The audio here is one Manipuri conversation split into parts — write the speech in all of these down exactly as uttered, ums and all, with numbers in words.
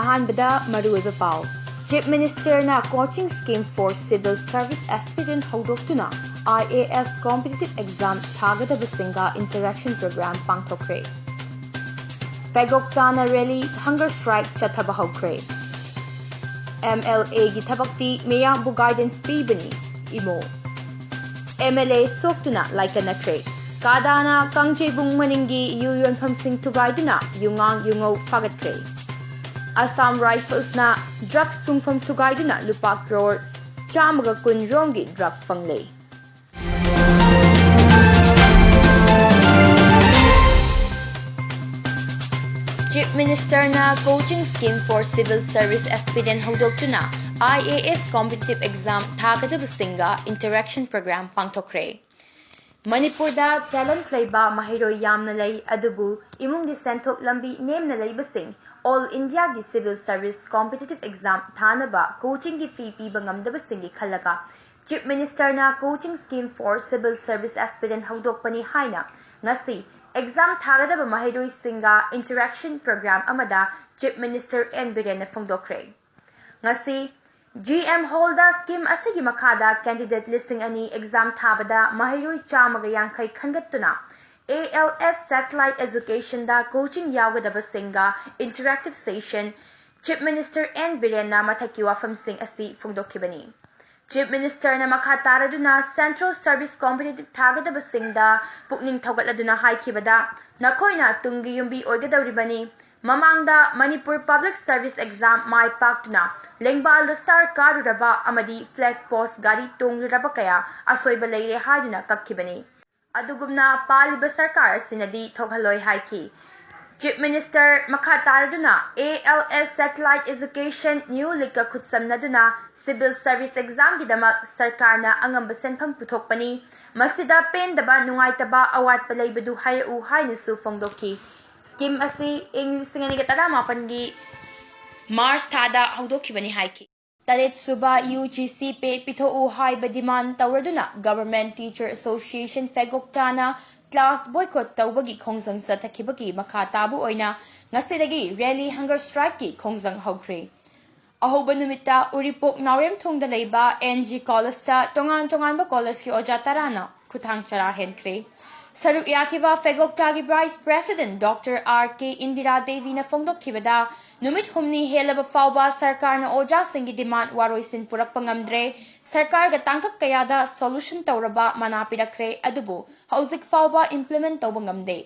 ꯑꯍꯥꯟꯕꯗ ꯃꯔꯨꯑꯣꯏꯕ ꯄꯥꯎ꯫ Chief Minister ꯅ Coaching Scheme for Civil Service Aspirant ꯍꯧꯗꯣꯛꯇꯨꯅ I A S competitive exam ꯊꯥꯒꯗꯕꯁꯤꯡꯒ interaction program ꯄꯥꯡꯊꯣꯛꯈ꯭ꯔꯦ꯫ ꯐꯦꯒꯣꯛ ꯇꯥꯅ rally, hunger strike ꯆꯠꯊꯕ ꯍꯧꯈ꯭ꯔꯦ꯫ M L A ꯒꯤ ꯊꯕꯛꯇꯤ ꯃꯤꯌꯥꯝꯕꯨ guidance ꯄꯤꯕꯅꯤ, ꯏꯃꯣ꯫ M L A ꯁꯣꯛꯇꯨꯅ ꯂꯥꯏꯀꯠꯅꯈ꯭ꯔꯦ꯫ ꯀꯥꯗꯥꯅ ꯀꯥꯡꯖꯩꯕꯨꯡ ꯃꯅꯤꯡꯒꯤ ꯌꯨ ꯌꯣꯟꯐꯝꯁꯤꯡ ꯊꯨꯒꯥꯏꯗꯨꯅ ꯌꯨꯉꯥꯡ ꯌꯨꯉꯧ ꯐꯥꯒꯠꯈ꯭ꯔꯦ꯫ Assam Rifles ꯅ drugs ꯁꯨꯡꯐꯝ ꯊꯨꯒꯥꯏꯗꯨꯅ ꯂꯨꯄꯥ ꯀ꯭ꯔꯣꯔ ꯆꯥꯝꯃꯒ ꯀꯨꯟ ꯔꯣꯝꯒꯤ drug ꯐꯪꯂꯦ꯫ Chief Minister ꯅ Coaching Scheme for Civil Service Aspirant ꯍꯧꯗꯣꯛꯇꯨꯅ I A S competitive exam ꯊꯥꯒꯗꯕꯁꯤꯡꯒ interaction program ꯄꯥꯡꯊꯣꯛꯈ꯭ꯔꯦ꯫ ꯃꯅꯤꯄꯨꯔꯗ talent ꯂꯩꯕ ꯃꯍꯩꯔꯣꯏ ꯌꯥꯝꯅ ꯂꯩ, ꯑꯗꯨꯕꯨ ꯏꯃꯨꯡꯒꯤ ꯁꯦꯟꯊꯣꯛ ꯂꯝꯕꯤ ꯅꯦꯝꯅ ꯂꯩꯕꯁꯤꯡ All Indiaꯒꯤ civil service competitive exam ꯊꯥꯅꯕ coachingꯒꯤ fee ꯄꯤꯕ ꯉꯝꯗꯕꯁꯤꯡꯒꯤ ꯈꯜꯂꯒ Chief Minister ꯅ Coaching Scheme for Civil Service Aspirant ꯍꯧꯗꯣꯛꯄꯅꯤ ꯍꯥꯏꯅ ꯉꯁꯤ exam ꯊꯥꯒꯗꯕ ꯃꯍꯩꯔꯣꯏꯁꯤꯡꯒ interaction program ꯑꯃꯗ Chief Minister N ꯕꯤꯔꯦꯟꯅ ꯐꯣꯡꯗꯣꯛꯈ꯭ꯔꯦ꯫ ꯉꯁꯤ G M Hall ꯗ scheme ꯑꯁꯤꯒꯤ ꯃꯈꯥꯗ candidate ꯂꯤꯁꯤꯡ ꯑꯅꯤ exam ꯊꯥꯕꯗ ꯃꯍꯩꯔꯣꯏ ꯆꯥꯝꯃꯒ ꯌꯥꯡꯈꯩ ꯈꯟꯒꯠꯇꯨꯅ A L S Satellite Education the coaching ꯌꯥꯎꯒꯗꯕꯁꯤꯡꯒ interactive session Chief Minister N ꯕꯤꯔꯦꯟꯅ ꯃꯊꯛꯀꯤ ꯋꯥꯐꯝꯁꯤꯡ ꯑꯁꯤ ꯐꯣꯡꯗꯣꯛꯈꯤꯕꯅꯤ꯫ Chief Minister ꯅ ꯃꯈꯥ ꯇꯥꯔꯗꯨꯅ Central Service Competitive ꯊꯥꯒꯗꯕꯁꯤꯡꯗ ꯄꯨꯛꯅꯤꯡ ꯊꯧꯒꯠꯂꯗꯨꯅ ꯍꯥꯏꯈꯤꯕꯗ, ꯅꯈꯣꯏꯅ ꯇꯨꯡꯒꯤ ꯌꯨꯝꯕꯤ ꯑꯣꯏꯒꯗꯧꯔꯤꯕꯅꯤ꯫ ꯃꯃꯥꯡꯗ ꯃꯅꯤꯄꯨꯔ Public Service Exam ꯃꯥꯏ ꯄꯥꯛꯇꯨꯅ ꯂꯦꯡꯕꯥꯜꯗ star ꯀꯥꯔꯨꯔꯕ ꯑꯃꯗꯤ flag post ꯒꯥꯔꯤ ꯇꯣꯡꯂꯨꯔꯕ ꯀꯌꯥ ꯑꯁꯣꯏꯕ ꯂꯩꯔꯦ ꯍꯥꯏꯗꯨꯅ ꯀꯛꯈꯤꯕꯅꯤ꯫ ꯑꯗꯨꯒꯨꯝꯅ ꯄꯥꯜꯂꯤꯕ ꯁꯔꯀꯥꯔ ꯑꯁꯤꯅꯗꯤ ꯊꯣꯛꯍꯜꯂꯣꯏ ꯍꯥꯏꯈꯤ꯫ Chief Minister ꯃꯈꯥ ꯇꯥꯔꯗꯨꯅ A L S Satellite Education New League ꯀ ꯈꯨꯠꯁꯝꯅꯗꯨꯅ civil service exam ꯒꯤꯗꯃꯛ ꯁꯔꯀꯥꯔꯅ ꯑꯉꯝꯕ ꯁꯦꯟꯐꯝ ꯄꯨꯊꯣꯛꯄꯅꯤ꯫ ꯃꯁꯤꯗ ꯄꯦꯟꯗꯕ, ꯅꯨꯡꯉꯥꯏꯇꯕ, ꯑꯋꯥꯠꯄ ꯂꯩꯕꯗꯨ ꯍꯥꯏꯔꯛꯎ ꯍꯥꯏꯅꯁꯨ ꯐꯣꯡꯗꯣꯛꯈꯤ꯫ Scheme ꯑꯁꯤ ꯏꯪ ꯂꯤꯁꯤꯡ ꯑꯅꯤꯒ ꯇꯔꯥꯃꯥꯄꯟꯒꯤ March ꯊꯥꯗ ꯍꯧꯗꯣꯛꯈꯤꯕꯅꯤ ꯍꯥꯏꯈꯤ꯫ ꯇꯔꯦꯠ ꯁꯨꯕ U G C pay ꯄꯤꯊꯣꯛꯎ ꯍꯥꯏꯕ demand ꯇꯧꯔꯗꯨꯅ Government Teacher Association ꯐꯦꯒꯣꯛ ꯇꯥꯅ class boycott ꯇꯧꯕꯒꯤ ꯈꯣꯡꯖꯪ ꯆꯠꯊꯈꯤꯕꯒꯤ ꯃꯈꯥ ꯇꯥꯕ ꯑꯣꯏꯅ ꯉꯁꯤꯗꯒꯤ ꯔꯦꯂꯤ ꯍꯪꯒꯔ ꯁ꯭ꯇ꯭ꯔꯥꯏꯛꯀꯤ ꯈꯣꯡꯖꯪ ꯍꯧꯈ꯭ꯔꯦ꯫ ꯑꯍꯧꯕ ꯅꯨꯃꯤꯠꯇ ꯎꯔꯤꯄꯣꯛ ꯅꯥꯎꯔꯦꯝꯊꯣꯡꯗ ꯂꯩꯕ ꯑꯦꯟ ꯖꯤ ꯀꯣꯂꯦꯖꯇ ꯇꯣꯉꯥꯟ ꯇꯣꯉꯥꯟꯕ ꯀꯣꯂꯦꯖꯀꯤ ꯑꯣꯖꯥ ꯇꯔꯥꯅ ꯈꯨꯠꯊꯥꯡ ꯆꯔꯥ ꯍꯦꯟꯈ꯭ꯔꯦ꯫ ꯁꯔꯨꯛ ꯌꯥꯈꯤꯕ ꯐꯦꯒꯣꯛꯇꯥꯒꯤ ꯚꯥꯏꯁ ꯄ꯭ꯔꯦꯁꯤꯗꯦꯟꯠ ꯗꯣꯛꯇꯔ ꯑꯥꯔ ꯀꯦ ꯏꯟꯗꯤꯔꯥ ꯗꯦꯕꯤꯅ ꯐꯣꯡꯗꯣꯛꯈꯤꯕꯗ, ꯅꯨꯃꯤꯠ ꯍꯨꯝꯅꯤ ꯍꯦꯜꯂꯕ ꯐꯥꯎꯕ ꯁꯔꯀꯥꯔꯅ ꯑꯣꯖꯥꯁꯤꯡꯒꯤ ꯗꯤꯃꯥꯟꯗ ꯋꯥꯔꯣꯏꯁꯤꯟ ꯄꯨꯔꯛꯄ ꯉꯝꯗ꯭ꯔꯦ꯫ ꯁꯔꯀꯥꯔꯒ ꯇꯥꯡꯀꯛ ꯀꯌꯥꯗ ꯁꯣꯂꯨꯁꯟ ꯇꯧꯔꯕ ꯃꯅꯥ ꯄꯤꯔꯛꯈ꯭ꯔꯦ, ꯑꯗꯨꯕꯨ ꯍꯧꯖꯤꯛ ꯐꯥꯎꯕ ꯏꯝꯄ꯭ꯂꯤꯃꯦꯟꯠ ꯇꯧꯕ ꯉꯝꯗꯦ꯫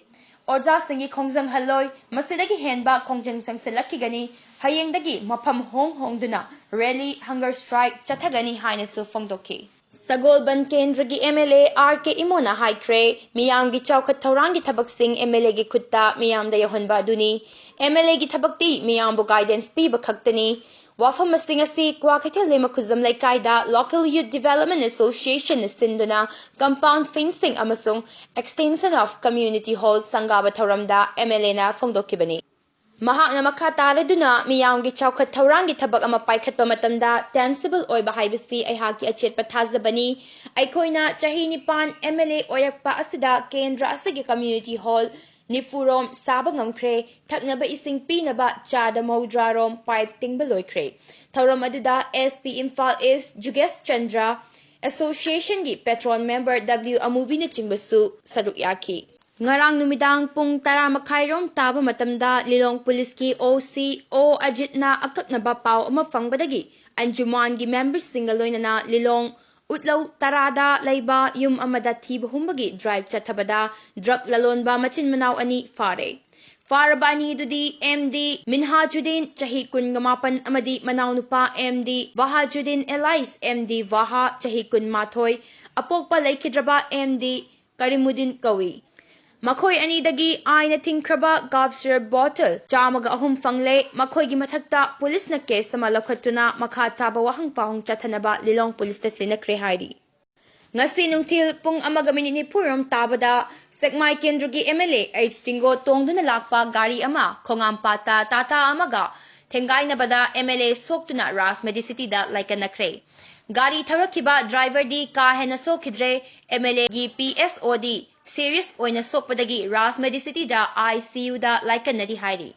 ꯑꯣꯖꯥꯁꯤꯡꯒꯤ ꯈꯣꯡꯖꯪ ꯍꯜꯂꯣꯏ꯫ ꯃꯁꯤꯗꯒꯤ ꯍꯦꯟꯕ ꯈꯣꯡꯖꯪ ꯆꯪꯁꯤꯜꯂꯛꯈꯤꯒꯅꯤ꯫ ꯍꯌꯦꯡꯗꯒꯤ ꯃꯐꯝ ꯍꯣꯡ ꯍꯣꯡꯗꯨꯅ ꯔꯦꯂꯤ, ꯍꯪꯒꯔ ꯁ꯭ꯇ꯭ꯔꯥꯏꯛ ꯆꯠꯊꯒꯅꯤ ꯍꯥꯏꯅꯁꯨ ꯐꯣꯡꯗꯣꯛꯈꯤ꯫ ꯁꯒꯣꯜꯕꯟ ꯀꯦꯟꯗ꯭ꯔꯒꯤ ꯑꯦꯝ ꯑꯦꯜ ꯑꯦ ꯑꯥꯔ ꯀꯦ ꯏꯃꯣꯅ ꯍꯥꯏꯈ꯭ꯔꯦ, ꯃꯤꯌꯥꯝꯒꯤ ꯆꯥꯎꯈꯠ ꯊꯧꯔꯥꯡꯒꯤ ꯊꯕꯛꯁꯤꯡ ꯑꯦꯝ ꯑꯦꯜ ꯑꯦꯒꯤ ꯈꯨꯠꯇ ꯃꯤꯌꯥꯝꯗ ꯌꯧꯍꯟꯕ ꯑꯗꯨꯅꯤ꯫ ꯑꯦꯝ ꯑꯦꯜ ꯑꯦꯒꯤ ꯊꯕꯛꯇꯤ ꯃꯤꯌꯥꯝꯕꯨ ꯒꯥꯏꯗꯦꯟꯁ ꯄꯤꯕ ꯈꯛꯇꯅꯤ꯫ ꯋꯥꯐꯝꯁꯤꯡ ꯑꯁꯤ ꯀ꯭ꯋꯥꯀꯩꯊꯦꯜ ꯂꯩꯃ ꯈꯨꯖꯝ ꯂꯩꯀꯥꯏꯗ Local Youth Development Associationꯅ ꯁꯤꯟꯗꯨꯅ compound fencing ꯑꯃꯁꯨꯡ extension of community hall ꯁꯪꯒꯥꯕ ꯊꯧꯔꯝꯗ ꯑꯦꯝ ꯑꯦꯜ ꯑꯦꯅ ꯐꯣꯡꯗꯣꯛꯈꯤꯕꯅꯤ꯫ ꯃꯍꯥꯛꯅ ꯃꯈꯥ ꯇꯥꯔꯗꯨꯅ, ꯃꯤꯌꯥꯝꯒꯤ ꯆꯥꯎꯈꯠ ꯊꯧꯔꯥꯡꯒꯤ ꯊꯕꯛ ꯑꯃ ꯄꯥꯏꯈꯠꯄ ꯃꯇꯝꯗ tangible ꯑꯣꯏꯕ ꯍꯥꯏꯕꯁꯤ ꯑꯩꯍꯥꯛꯀꯤ ꯑꯆꯦꯠꯄ ꯊꯥꯖꯕꯅꯤ꯫ ꯑꯩꯈꯣꯏꯅ ꯆꯍꯤ ꯅꯤꯄꯥꯟ ꯑꯦꯝ ꯑꯦꯜ ꯑꯦ ꯑꯣꯏꯔꯛꯄ ꯑꯁꯤꯗ ꯀꯦꯟꯗ꯭ꯔ ꯑꯁꯤꯒꯤ community hall ꯅꯤꯐꯨ ꯔꯣꯝ ꯁꯥꯕ ꯉꯝꯈ꯭ꯔꯦ, ꯊꯛꯅꯕ ꯏꯁꯤꯡ ꯄꯤꯅꯕ ꯆꯥꯗ ꯃꯧꯗ꯭ꯔꯥ ꯔꯣꯝ ꯄꯥꯏꯞ ꯇꯤꯡꯕ ꯂꯣꯏꯈ꯭ꯔꯦ꯫ ꯊꯧꯔꯝ ꯑꯗꯨꯗ ꯑꯦꯁ ꯄꯤ ꯏꯝꯐꯥꯜ ꯏꯁ ꯖꯨꯒꯦꯁ ꯆꯟꯗ꯭ꯔ, ꯑꯦꯁꯣꯁꯤꯌꯦꯁꯟꯒꯤ ꯄꯦꯇ꯭ꯔꯣꯟ ꯃꯦꯝꯕꯔ ꯗꯕ꯭ꯂꯤꯎ ꯑꯃꯨꯕꯤꯅꯆꯤꯡꯕꯁꯨ ꯁꯔꯨꯛ ꯌꯥꯈꯤ꯫ ꯉꯔꯥꯡ ꯅꯨꯃꯤꯗꯥꯡ ꯄꯨꯡ ꯇꯔꯥ ꯃꯈꯥꯏꯔꯣꯝ ꯇꯥꯕ ꯃꯇꯝꯗ ꯂꯤꯂꯣꯡ ꯄꯨꯂꯤꯁꯀꯤ ꯑꯣ ꯁꯤ ꯑꯣ ꯑꯖꯤꯠꯅ ꯑꯀꯛꯅꯕ ꯄꯥꯎ ꯑꯃ ꯐꯪꯕꯗꯒꯤ ꯑꯟꯖꯨꯃꯥꯟꯒꯤ ꯃꯦꯝꯕꯔꯁꯤꯡꯒ ꯂꯣꯏꯅꯅ ꯂꯤꯂꯣꯡ ꯎꯠꯂꯧ ꯇꯔꯥꯗ ꯂꯩꯕ ꯌꯨꯝ ꯑꯃꯗ ꯊꯤꯕ ꯍꯨꯝꯕꯒꯤ ꯗ꯭ꯔꯥꯏꯚ ꯆꯠꯊꯕꯗ ꯗ꯭ꯔꯒ ꯂꯂꯣꯟꯕ ꯃꯆꯤꯟ ꯃꯅꯥꯎ ꯑꯅꯤ ꯐꯥꯔꯦ꯫ ꯐꯥꯔꯕ ꯑꯅꯤ ꯑꯗꯨꯗꯤ ꯑꯦꯝ ꯗꯤ ꯃꯤꯟꯍꯥꯖꯨꯗꯤꯟ, ꯆꯍꯤ ꯀꯨꯟꯒ ꯃꯥꯄꯟ, ꯑꯃꯗꯤ ꯃꯅꯥꯎꯅꯨꯄꯥ M D Wahajuddin alias M D Waha, ꯆꯍꯤ ꯀꯨꯟꯃꯥꯊꯣꯏ, ꯑꯄꯣꯛꯄ ꯂꯩꯈꯤꯗ꯭ꯔꯕ ꯑꯦꯝ ꯗꯤ ꯀꯔꯤꯃꯨꯗꯤꯟ ꯀꯧꯏ꯫ ꯃꯈꯣꯏ ꯑꯅꯤꯗꯒꯤ ꯑꯥꯏꯟꯅ ꯊꯤꯡꯈ꯭ꯔꯕ ꯀꯥꯞ ꯁꯤꯔꯞ ꯕꯣꯇꯜ ꯆꯥꯝꯃꯒ ꯑꯍꯨꯝ ꯐꯪꯂꯦ꯫ ꯃꯈꯣꯏꯒꯤ ꯃꯊꯛꯇ ꯄꯨꯂꯤꯁꯅ ꯀꯦꯁ ꯑꯃ ꯂꯧꯈꯠꯇꯨꯅ ꯃꯈꯥ ꯇꯥꯕ ꯋꯥꯍꯪ ꯄꯥꯎꯍꯪ ꯆꯠꯊꯅꯕ ꯂꯤꯂꯣꯡ ꯄꯨꯂꯤꯁꯇ ꯁꯤꯟꯅꯈ꯭ꯔꯦ ꯍꯥꯏꯔꯤ꯫ ꯉꯁꯤ ꯅꯨꯡꯊꯤꯜ ꯄꯨꯡ ꯑꯃꯒ ꯃꯤꯅꯤꯠ ꯅꯤꯐꯨ ꯔꯣꯝ ꯇꯥꯕꯗ ꯁꯦꯛꯃꯥꯏ ꯀꯦꯟꯗ꯭ꯔꯒꯤ ꯑꯦꯝ ꯑꯦꯜ ꯑꯦ ꯑꯩꯆ ꯇꯤꯡꯒꯣ ꯇꯣꯡꯗꯨꯅ ꯂꯥꯛꯄ ꯒꯥꯔꯤ ꯑꯃ ꯈꯣꯡꯉꯥꯝꯄꯥꯠꯇ ꯇꯥꯇꯥ ꯑꯃꯒ ꯊꯦꯡꯒꯥꯏꯅꯕꯗ ꯑꯦꯝ ꯑꯦꯜ ꯑꯦ ꯁꯣꯛꯇꯨꯅ ꯔꯥꯖ ꯃꯦꯗꯤꯁꯤꯇꯤꯗ ꯂꯥꯏꯀꯠꯅꯈ꯭ꯔꯦ꯫ ꯒꯥꯔꯤ ꯊꯧꯔꯛꯈꯤꯕ ꯗ꯭ꯔꯥꯏꯚꯔꯗꯤ ꯀꯥ ꯍꯦꯟꯅ ꯁꯣꯛꯈꯤꯗ꯭ꯔꯦ꯫ ꯑꯦꯝ ꯑꯦꯜ ꯑꯦꯒꯤ ꯄꯤ ꯑꯦꯁ ꯑꯣꯗꯤ ꯁꯤꯔꯤꯌꯁ ꯑꯣꯏꯅ ꯁꯣꯛꯄꯗꯒꯤ ꯔꯥꯖ ꯃꯦꯗꯤꯁꯤꯇꯤꯗ ꯑꯥꯏ ꯁꯤ ꯌꯨꯗ ꯂꯥꯏꯀꯠꯅꯔꯤ ꯍꯥꯏꯔꯤ꯫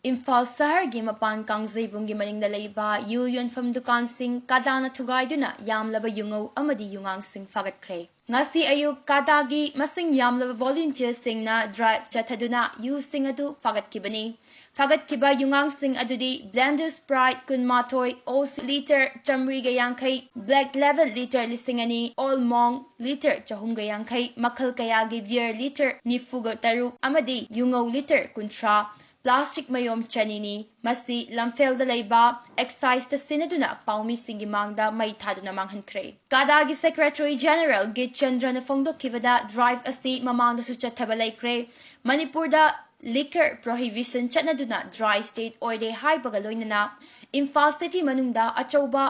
ꯏꯝꯐꯥꯜ ꯁꯍꯔꯒꯤ ꯃꯄꯥꯟ ꯀꯥꯡꯖꯩꯕꯨꯡꯒꯤ ꯃꯅꯤꯡꯗ ꯂꯩꯕ ꯌꯨ ꯌꯣꯟꯐꯝ ꯗꯨꯀꯥꯟꯁꯤꯡ ꯀꯥꯗꯥꯅ ꯊꯨꯒꯥꯏꯗꯨꯅ ꯌꯥꯝꯂꯕ ꯌꯨꯉꯧ ꯑꯃꯗꯤ ꯌꯨꯉꯥꯡꯁꯤꯡ ꯐꯥꯒꯠꯈ꯭ꯔꯦ꯫ ꯉꯁꯤ ꯑꯌꯨꯛ ꯀꯥꯗꯥꯒꯤ ꯃꯁꯤꯡ ꯌꯥꯝꯂꯕ ꯚꯣꯂꯨꯟꯇꯤꯌꯔꯁꯤꯡꯅ ꯗ꯭ꯔꯥꯏꯚ ꯆꯠꯊꯗꯨꯅ ꯌꯨꯁꯤꯡ ꯑꯗꯨ ꯐꯥꯒꯠꯈꯤꯕꯅꯤ꯫ ꯐꯥꯒꯠꯈꯤꯕ ꯌꯨꯉꯥꯡꯁꯤꯡ ꯑꯗꯨꯗꯤ ꯕ꯭ꯂꯦꯟꯗꯔ ꯁ꯭ꯄ꯭ꯔꯥꯏꯠ ꯀꯨꯟꯃꯥꯊꯣꯏ, ꯑꯣꯁꯤ ꯂꯤꯇꯔ ꯆꯥꯃꯔꯤꯒ ꯌꯥꯡꯈꯩ, ꯕ꯭ꯂꯦꯛ ꯂꯦꯕꯜ ꯂꯤꯇꯔ ꯂꯤꯁꯤꯡ ꯑꯅꯤ, ꯑꯣꯜ ꯃꯣꯡ ꯂꯤꯇꯔ ꯆꯍꯨꯝꯒ ꯌꯥꯡꯈꯩ, ꯃꯈꯜ ꯀꯌꯥꯒꯤ ꯕꯤꯌꯔ ꯂꯤꯇꯔ ꯅꯤꯐꯨꯒ ꯇꯔꯨꯛ ꯑꯃꯗꯤ ꯌꯨꯉꯧ ꯂꯤꯇꯔ ꯀꯨꯟꯊ꯭ꯔꯥ, ꯄ꯭ꯂꯥꯁꯇꯤꯛ ꯃꯌꯣꯝ ꯆꯅꯤꯅꯤ꯫ ꯃꯁꯤ ꯂꯝꯐꯦꯜꯗ ꯂꯩꯕ ꯑꯦꯛꯁꯥꯏꯖꯇ ꯁꯤꯟꯅꯗꯨꯅ ꯄꯥꯎꯃꯤꯁꯤꯡꯒꯤ ꯃꯥꯡꯗ ꯃꯩ ꯊꯥꯗꯨꯅ ꯃꯥꯡꯍꯟꯈ꯭ꯔꯦ꯫ ꯀꯥꯗꯥꯒꯤ ꯁꯦꯀ꯭ꯔꯦꯇꯔꯤ ꯖꯦꯅꯔꯦꯜ ꯒꯤꯠ ꯆꯟꯗ꯭ꯔꯅ ꯐꯣꯡꯗꯣꯛꯈꯤꯕꯗ ꯗ꯭ꯔꯥꯏꯚ ꯑꯁꯤ ꯃꯃꯥꯡꯗꯁꯨ ꯆꯠꯊꯕ ꯂꯩꯈ꯭ꯔꯦ꯫ ꯃꯅꯤꯄꯨꯔꯗ ꯂꯤꯀꯔ ꯄ꯭ꯔꯣꯍꯤꯕꯤꯁꯟ ꯆꯠꯅꯗꯨꯅ ꯗ꯭ꯔꯥꯏ ꯁ꯭ꯇꯦꯠ ꯑꯣꯏꯔꯦ ꯍꯥꯏꯕꯒ ꯂꯣꯏꯅꯅ ꯏꯝꯐꯥꯜ ꯁꯤꯇꯤ ꯃꯅꯨꯡꯗ ꯑꯆꯧꯕ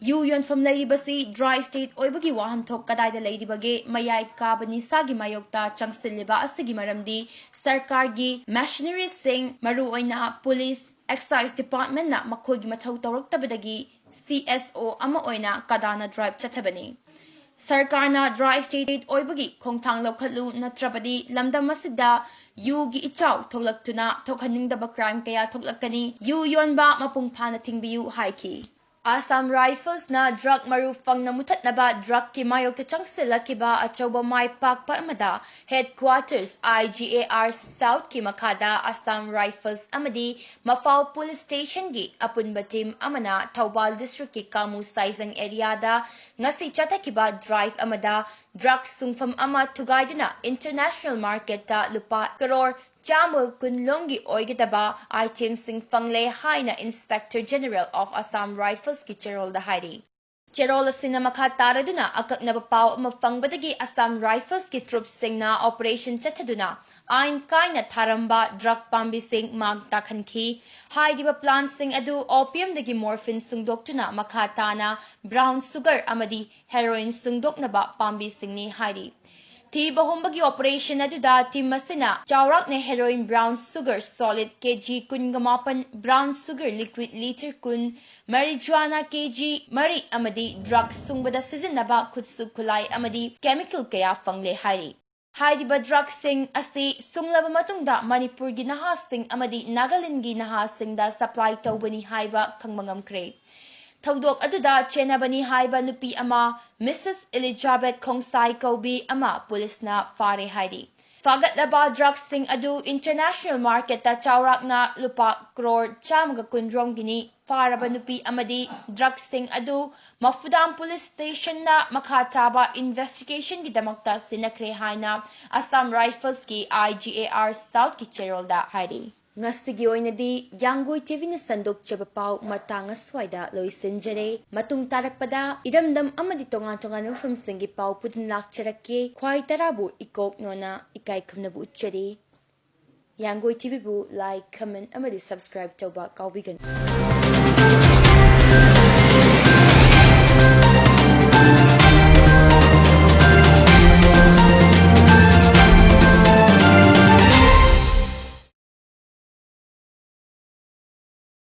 ꯌꯨ ꯌꯣꯟꯐꯝ ꯂꯩꯔꯤꯕꯁꯤ ꯗ꯭ꯔꯥꯏ ꯁ꯭ꯇꯦꯠ ꯑꯣꯏꯕꯒꯤ ꯋꯥꯍꯟꯊꯣꯛ ꯀꯗꯥꯏꯗ ꯂꯩꯔꯤꯕꯒꯦ? ꯃꯌꯥꯏ ꯀꯥꯕ ꯅꯤꯁꯥꯒꯤ ꯃꯥꯌꯣꯛꯇ ꯆꯪꯁꯤꯜꯂꯤꯕ ꯑꯁꯤꯒꯤ ꯃꯔꯝꯗꯤ ꯁꯔꯀꯥꯔꯒꯤ ꯃꯦꯁꯤꯅꯔꯤꯁꯤꯡ, ꯃꯔꯨꯑꯣꯏꯅ ꯄꯨꯂꯤꯁ, ꯑꯦꯛꯁꯥꯏꯖ ꯗꯤꯄꯥꯔꯠꯃꯦꯟꯅ ꯃꯈꯣꯏꯒꯤ ꯃꯊꯧ ꯇꯧꯔꯛꯇꯕꯗꯒꯤ ꯁꯤ ꯑꯦꯁ ꯑꯣ ꯑꯃ ꯑꯣꯏꯅ ꯀꯥꯗꯥꯅ ꯗ꯭ꯔꯥꯏꯚ ꯆꯠꯊꯕꯅꯤ꯫ ꯁꯔꯀꯥꯔꯅ ꯗ꯭ꯔꯥꯏ ꯁ꯭ꯇꯦꯠ ꯑꯣꯏꯕꯒꯤ ꯈꯣꯡꯊꯥꯡ ꯂꯧꯈꯠꯂꯨ, ꯅꯠꯇ꯭ꯔꯕꯗꯤ ꯂꯝꯗꯝ ꯑꯁꯤꯗ ꯌꯨꯒꯤ ꯏꯆꯥꯎ ꯊꯣꯛꯂꯛꯇꯨꯅ ꯊꯣꯛꯍꯟꯅꯤꯡꯗꯕ ꯀ꯭ꯔꯥꯏꯝ ꯀꯌꯥ ꯊꯣꯛꯂꯛꯀꯅꯤ꯫ ꯌꯨ ꯌꯣꯟꯕ ꯃꯄꯨꯡ ꯐꯥꯅ ꯊꯤꯡꯕꯤꯌꯨ ꯍꯥꯏꯈꯤ꯫ ꯑꯁꯥꯝ ꯔꯥꯏꯐꯜꯁꯅ ꯗ꯭ꯔꯒ ꯃꯔꯨ ꯐꯪꯅ ꯃꯨꯊꯠꯅꯕ ꯗ꯭ꯔꯒꯀꯤ ꯃꯥꯌꯣꯛꯇ ꯆꯪꯁꯤꯜꯂꯛꯈꯤꯕ ꯑꯆꯧꯕ ꯃꯥꯏ ꯄꯥꯛꯄ ꯑꯃꯗ ꯍꯦꯗꯀ꯭ꯋꯥꯇꯔꯁ, ꯑꯥꯏ ꯖꯤ ꯑꯦ ꯑꯥꯔ ꯁꯥꯎꯠꯀꯤ ꯃꯈꯥꯗ ꯑꯁꯥꯝ ꯔꯥꯏꯐꯜꯁ ꯑꯃꯗꯤ ꯃꯐꯥꯎ ꯄꯨꯂꯤꯁ ꯁ꯭ꯇꯦꯁꯟꯒꯤ ꯑꯄꯨꯟꯕ ꯇꯤꯝ ꯑꯃꯅ ꯊꯧꯕꯥꯜ ꯗꯤꯁꯇ꯭ꯔꯤꯛꯀꯤ ꯀꯥꯃꯨ ꯁꯥꯏꯖꯪ ꯑꯦꯔꯤꯌꯥꯗ ꯉꯁꯤ ꯆꯠꯊꯈꯤꯕ ꯗ꯭ꯔꯥꯏꯚ ꯑꯃꯗ ꯗ꯭ꯔꯒ ꯁꯨꯡꯐꯝ ꯑꯃ ꯊꯨꯒꯥꯏꯗꯨꯅ ꯏꯟꯇꯔꯅꯦꯁꯅꯦꯜ ꯃꯥꯔꯀꯦꯠꯇ ꯂꯨꯄꯥ ꯀꯔꯣꯔ ꯆꯥꯝꯃ ꯀꯨꯟ ꯂꯣꯝꯒꯤ ꯑꯣꯏꯒꯗꯕ ꯑꯥꯏꯇꯦꯝꯁꯤꯡ ꯐꯪꯂꯦ ꯍꯥꯏꯅ ꯏꯟꯁꯄꯦꯛꯇꯔ ꯖꯦꯅꯔꯦꯜ ꯑꯣꯐ ꯑꯁꯥꯝ ꯔꯥꯏꯐꯜꯁꯀꯤ ꯆꯦꯔꯣꯜꯗ ꯍꯥꯏꯔꯤ꯫ ꯆꯦꯔꯣꯜ ꯑꯁꯤꯅ ꯃꯈꯥ ꯇꯥꯔꯗꯨꯅ ꯑꯀꯛꯅꯕ ꯄꯥꯎ ꯑꯃ ꯐꯪꯕꯗꯒꯤ ꯑꯁꯥꯝ ꯔꯥꯏꯐꯜꯁꯀꯤ ꯇ꯭ꯔꯨꯞꯁꯤꯡꯅ ꯑꯣꯄꯔꯦꯁꯟ ꯆꯠꯊꯗꯨꯅ ꯑꯥꯏꯟ ꯀꯥꯏꯅ ꯊꯥꯔꯝꯕ ꯗ꯭ꯔꯒ ꯄꯥꯝꯕꯤꯁꯤꯡ ꯃꯥꯡ ꯇꯥꯛꯍꯟꯈꯤ꯫ ꯍꯥꯏꯔꯤꯕ ꯄ꯭ꯂꯥꯟꯁꯤꯡ ꯑꯗꯨ ꯑꯣꯄꯤꯌꯝꯗꯒꯤ ꯃꯣꯔꯐꯤꯟ ꯁꯨꯡꯗꯣꯛꯇꯨꯅ ꯃꯈꯥ ꯇꯥꯅ ꯕ꯭ꯔꯥꯎꯟ ꯁꯨꯒꯔ ꯑꯃꯗꯤ ꯍꯦꯔꯣꯏꯟ ꯁꯨꯡꯗꯣꯛꯅꯕ ꯄꯥꯝꯕꯤꯁꯤꯡꯅꯤ ꯍꯥꯏꯔꯤ꯫ ꯊꯤꯕ ꯍꯨꯝꯕꯒꯤ ꯑꯣꯄꯔꯦꯁꯟ ꯑꯗꯨꯗ ꯇꯤꯝ ꯑꯁꯤꯅ ꯆꯥꯎꯔꯥꯛꯅ ꯍꯦꯔꯣꯏꯟ ꯕ꯭ꯔꯥꯎꯟ ꯁꯨꯒꯔ ꯁꯣꯂꯤꯗ ꯀꯦ ꯖꯤ ꯀꯨꯟꯒ ꯃꯥꯄꯟ, ꯕ꯭ꯔꯥꯎꯟ ꯁꯨꯒꯔ ꯂꯤꯀ꯭ꯋꯤꯗ ꯂꯤꯇꯔ ꯀꯨꯟ, ꯃꯔꯤꯖ꯭ꯋꯥꯅꯥ ꯀꯦ ꯖꯤ ꯃꯔꯤ ꯑꯃꯗꯤ ꯗ꯭ꯔꯒ ꯁꯨꯡꯕꯗ ꯁꯤꯖꯤꯟꯅꯕ ꯈꯨꯠꯁꯨ ꯈꯨꯠꯂꯥꯏ ꯑꯃꯗꯤ ꯀꯦꯃꯤꯀꯦꯜ ꯀꯌꯥ ꯐꯪꯂꯦ ꯍꯥꯏꯔꯤ꯫ ꯍꯥꯏꯔꯤꯕ ꯗ꯭ꯔꯒꯁꯤꯡ ꯑꯁꯤ ꯁꯨꯡꯂꯕ ꯃꯇꯨꯡꯗ ꯃꯅꯤꯄꯨꯔꯒꯤ ꯅꯍꯥꯁꯤꯡ ꯑꯃꯗꯤ ꯅꯥꯒꯥꯂꯦꯟꯗꯒꯤ ꯅꯍꯥꯁꯤꯡꯗ ꯁꯄ꯭ꯂꯥꯏ ꯇꯧꯕꯅꯤ ꯍꯥꯏꯕ ꯈꯪꯕ ꯉꯝꯈ꯭ꯔꯦ꯫ ꯊꯧꯗꯣꯛ ꯑꯗꯨꯗ ꯆꯦꯟꯅꯕꯅꯤ ꯍꯥꯏꯕ ꯅꯨꯄꯤ ꯑꯃ, ꯃꯤꯁꯦꯁ ꯏꯂꯤꯖꯥꯕꯦꯊ ꯈꯣꯡꯁꯥꯏ ꯀꯧꯕꯤ ꯑꯃ ꯄꯨꯂꯤꯁꯅ ꯐꯥꯔꯦ ꯍꯥꯏꯔꯤ꯫ ꯐꯥꯒꯠꯂꯕ ꯗ꯭ꯔꯒꯁꯤꯡ ꯑꯗꯨ ꯏꯟꯇꯔꯅꯦꯁꯅꯦꯜ ꯃꯥꯔꯀꯦꯠꯇ ꯆꯥꯎꯔꯥꯛꯅ ꯂꯨꯄꯥ ꯀ꯭ꯔꯣꯔ ꯆꯥꯝꯃꯒ ꯀꯨꯟ ꯔꯣꯝꯒꯤꯅꯤ꯫ ꯐꯥꯔꯕ ꯅꯨꯄꯤ ꯑꯃꯗꯤ ꯗ꯭ꯔꯒꯁꯤꯡ ꯑꯗꯨ ꯃꯐꯨꯗꯥꯝ ꯄꯨꯂꯤꯁ ꯁ꯭ꯇꯦꯁꯟꯗ ꯃꯈꯥ ꯇꯥꯕ ꯏꯟꯚꯦꯁꯇꯤꯒꯦꯁꯟꯒꯤꯗꯃꯛꯇ ꯁꯤꯟꯅꯈ꯭ꯔꯦ ꯍꯥꯏꯅ ꯑꯁꯥꯝ ꯔꯥꯏꯐꯜꯁꯀꯤ ꯑꯥꯏ ꯖꯤ ꯑꯦ ꯑꯥꯔ ꯁꯥꯎꯠꯀꯤ ꯆꯦꯔꯣꯜꯗ ꯍꯥꯏꯔꯤ꯫ ꯉꯁꯤꯒꯤ ꯑꯣꯏꯅꯗꯤ ꯌꯥꯡꯒꯣꯏ ꯇꯤꯚꯤꯅ ꯁꯟꯗꯣꯛꯆꯕ ꯄꯥꯎ ꯃꯇꯥꯡ ꯑꯁ꯭ꯋꯥꯏꯗ ꯂꯣꯏꯁꯤꯟꯖꯔꯦ꯫ ꯃꯇꯨꯡ ꯇꯥꯔꯛꯄꯗ ꯏꯔꯝꯗꯝ ꯑꯃꯗꯤ ꯇꯣꯉꯥꯟ ꯇꯣꯉꯥꯟꯕ ꯃꯐꯝꯁꯤꯡꯒꯤ ꯄꯥꯎ ꯄꯨꯗꯨꯅ ꯂꯥꯛꯆꯔꯛꯀꯦ꯫ ꯈ꯭ꯋꯥꯏ ꯇꯔꯥꯕꯨ ꯏꯀꯣꯛ ꯅꯣꯅ ꯏꯀꯥꯏ ꯈꯨꯝꯅꯕ ꯎꯠꯆꯔꯤ꯫ ꯌꯥꯡꯒꯣꯏ ꯇꯤꯚꯤꯕꯨ ꯂꯥꯏꯛ, ꯀꯃꯦꯟ ꯑꯃꯗꯤ ꯁꯕꯁꯀ꯭ꯔꯥꯏꯕ ꯇꯧꯕ ꯀꯥꯎꯕꯤꯒꯅꯨ꯫